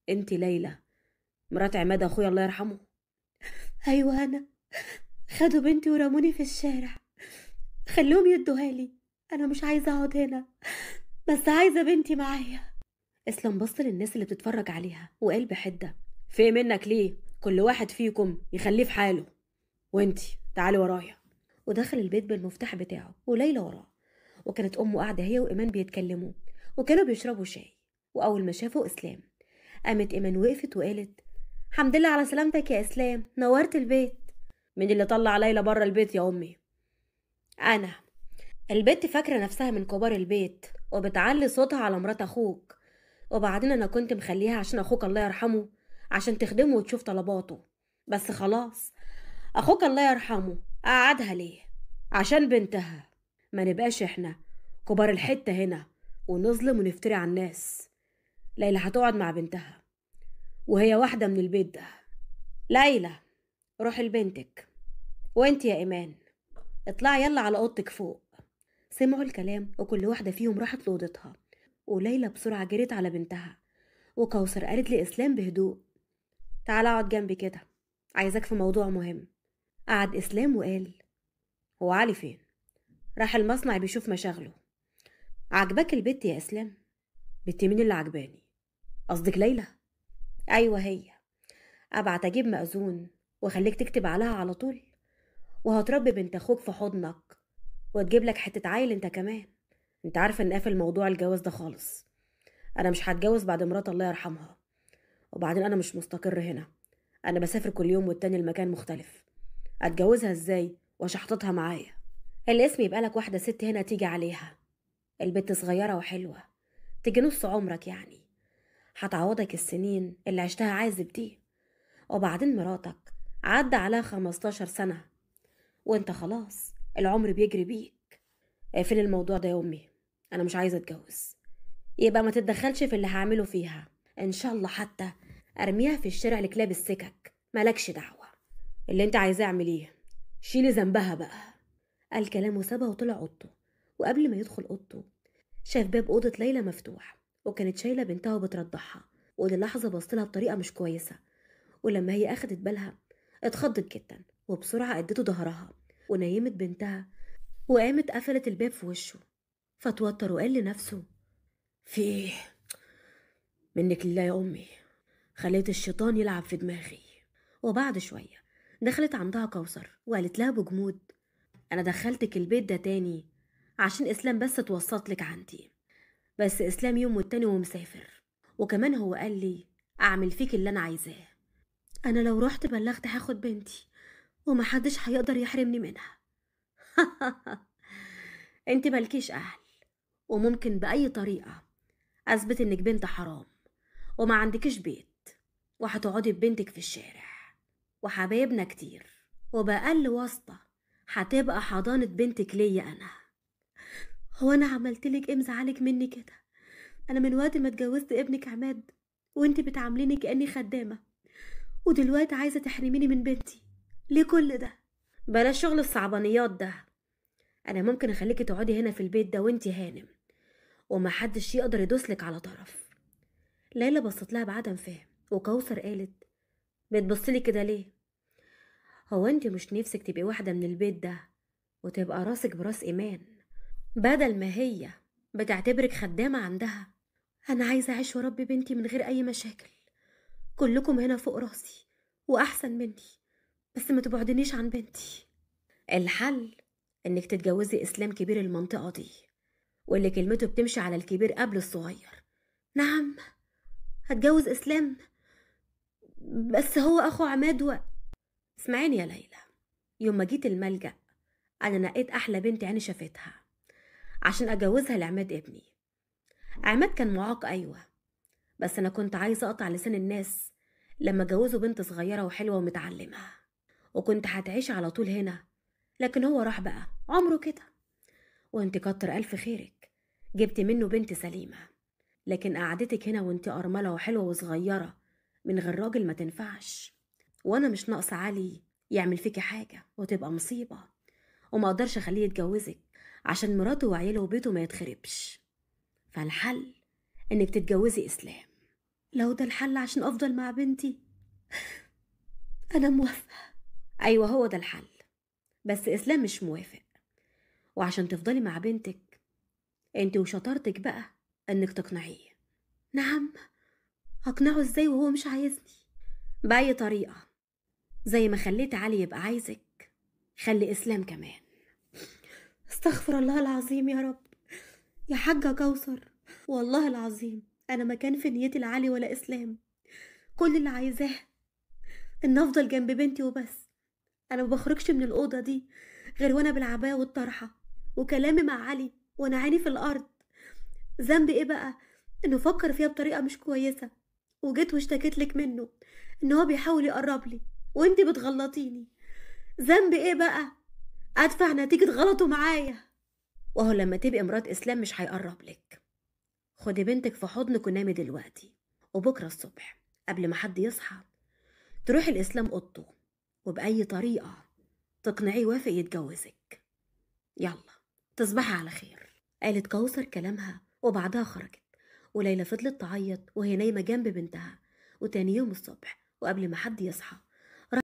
انت ليلى مرات عماد اخويا الله يرحمه؟ ايوه انا. خدوا بنتي ورموني في الشارع، خلوهم يدوها لي، انا مش عايزه اقعد هنا، بس عايزه بنتي معايا. اسلام بص للناس اللي بتتفرج عليها وقال بحده: في منك ليه؟ كل واحد فيكم يخليه في حاله، وانتي تعالي ورايا. ودخل البيت بالمفتاح بتاعه وليلى وراه، وكانت امه قاعدة هي وايمان بيتكلموا وكانوا بيشربوا شاي. واول ما شافوا اسلام قامت ايمان وقفت وقالت: الحمد لله على سلامتك يا اسلام، نورت البيت. مين اللي طلع ليلى بره البيت يا امي؟ انا. البت فاكره نفسها من كبار البيت وبتعلي صوتها على مرات اخوك، وبعدين انا كنت مخليها عشان اخوك الله يرحمه، عشان تخدمه وتشوف طلباته، بس خلاص اخوك الله يرحمه قعدها ليه؟ عشان بنتها. ما نبقاش احنا كبار الحتة هنا ونظلم ونفتري على الناس. ليلى هتقعد مع بنتها وهي واحدة من البيت ده. ليلى روحي لبنتك، وانت يا ايمان اطلعي يلا على اوضتك فوق. سمعوا الكلام وكل واحدة فيهم راحت لاوضتها، وليلى بسرعة جريت على بنتها. وكوثر قالت لاسلام بهدوء: تعالى اقعد جنبي كده، عايزاك في موضوع مهم. قعد اسلام وقال: هو علي فين؟ راح المصنع بيشوف مشاغله. عجبك البت يا اسلام؟ بنت مين اللي عجباني؟ قصدك ليلى؟ ايوه هي. ابعت اجيب مأذون واخليك تكتب عليها على طول، وهتربي بنت اخوك في حضنك وتجيب لك حتة عيل انت كمان. انت عارفه ان قافل موضوع الجواز ده خالص، انا مش هتجوز بعد مرات الله يرحمها، وبعدين انا مش مستقر هنا، انا بسافر كل يوم والتاني المكان مختلف، اتجوزها ازاي واشحططها معايا؟ الاسم يبقى لك واحدة ست هنا تيجي عليها، البت صغيرة وحلوه، تيجي نص عمرك يعني، هتعوضك السنين اللي عشتها عازب دي. وبعدين مراتك عدى عليها 15 سنة وانت خلاص العمر بيجري بيك. اقفل الموضوع ده يا امي، انا مش عايزه اتجوز. يبقى ما تتدخلش في اللي هعمله فيها، ان شاء الله حتى ارميها في الشارع لكلاب السكك، مالكش دعوه. اللي انت عايزاه اعمليه، شيلي ذنبها بقى. قال كلامه وسابها وطلع اوضته. وقبل ما يدخل اوضته شاف باب اوضة ليلى مفتوح، وكانت شايله بنتها وبترضعها، وللحظه بصت لها بطريقة مش كويسة، ولما هي اخدت بالها اتخضت جدا، وبسرعة اديته ظهرها ونيمت بنتها وقامت قفلت الباب في وشه. فتوتر وقال لنفسه: في ايه؟ منك لله يا امي، خليت الشيطان يلعب في دماغي. وبعد شوية دخلت عندها كوثر وقالت لها بجمود: انا دخلتك البيت ده تاني عشان اسلام بس توسط لك عندي، بس اسلام يوم والتاني ومسافر، وكمان هو قال لي اعمل فيك اللي انا عايزاه. انا لو رحت بلغت هاخد بنتي ومحدش هيقدر يحرمني منها. انت مالكيش اهل، وممكن باي طريقه اثبت انك بنت حرام وما عندكيش بيت، وهتقعدي ببنتك في الشارع، وحبايبنا كتير، وبأقل واسطه هتبقى حضانة بنتك ليا انا. هو انا عملتلك ايه مزعلك مني كده؟ انا من وقت ما اتجوزت ابنك عماد وانت بتعامليني كاني خدامه، ودلوقتي عايزه تحرميني من بنتي، ليه كل ده؟ بلاش شغل الصعبانيات ده، انا ممكن اخليكي تقعدي هنا في البيت ده وانتي هانم، ومحدش يقدر يدوسلك على طرف. ليلى بصت لها بعدم فهم، وكوثر قالت: بتبصلي كده ليه؟ هو انت مش نفسك تبقي واحدة من البيت ده وتبقى راسك براس ايمان، بدل ما هي بتعتبرك خدامه عندها؟ انا عايزه اعيش واربي بنتي من غير اي مشاكل، كلكم هنا فوق راسي واحسن مني، بس ما تبعدنيش عن بنتي. الحل انك تتجوزي اسلام كبير المنطقة دي، واللي كلمته بتمشي على الكبير قبل الصغير. نعم هتجوز اسلام؟ بس هو اخو عماد اسمعيني يا ليلى، يوم ما جيت الملجأ انا نقيت احلى بنت عيني شافتها عشان اجوزها لعماد ابني. عماد كان معاق ايوه، بس انا كنت عايزه اقطع لسان الناس لما جوزوا بنت صغيرة وحلوه ومتعلمه، وكنت هتعيش على طول هنا، لكن هو راح بقى عمره كده، وانت كتر الف خيرك جبت منه بنت سليمة، لكن قعدتك هنا وانت ارملة وحلوه وصغيره من غير راجل ما تنفعش، وانا مش ناقصه علي يعمل فيكي حاجة وتبقى مصيبة، وما اقدرش اخليه يتجوزك عشان مراته وعيلة وبيته ما يتخربش. فالحل انك تتجوزي اسلام. لو ده الحل عشان أفضل مع بنتي أنا موافقة. أيوة هو ده الحل، بس إسلام مش موافق. وعشان تفضلي مع بنتك انت وشطارتك بقى انك تقنعيه. نعم، هقنعه ازاي وهو مش عايزني؟ بأي طريقة، زي ما خليت علي يبقى عايزك خلي إسلام كمان. استغفر الله العظيم يا رب. يا حاجة كوثر، والله العظيم أنا ما كان في نيتي لعلي ولا إسلام. كل اللي عايزاه إن أفضل جنب بنتي وبس. أنا ما بخرجش من الأوضة دي غير وأنا بالعباية والطرحة، وكلامي مع علي وأنا عيني في الأرض. ذنبي إيه بقى إنه فكر فيها بطريقة مش كويسة، وجيت واشتكيت لك منه إن هو بيحاول يقرب لي وإنتي بتغلطيني. ذنبي إيه بقى؟ أدفع نتيجة غلطه معايا. وهو لما تبقي مرات إسلام مش هيقرب لك. خدي بنتك في حضنك ونامي دلوقتي، وبكرة الصبح قبل ما حد يصحى تروحي الإسلام أوضته، وبأي طريقة تقنعيه يوافق يتجوزك. يلا تصبحي على خير. قالت كوثر كلامها وبعدها خرجت، وليلى فضلت تعيط وهي نايمة جنب بنتها. وتاني يوم الصبح وقبل ما حد يصحى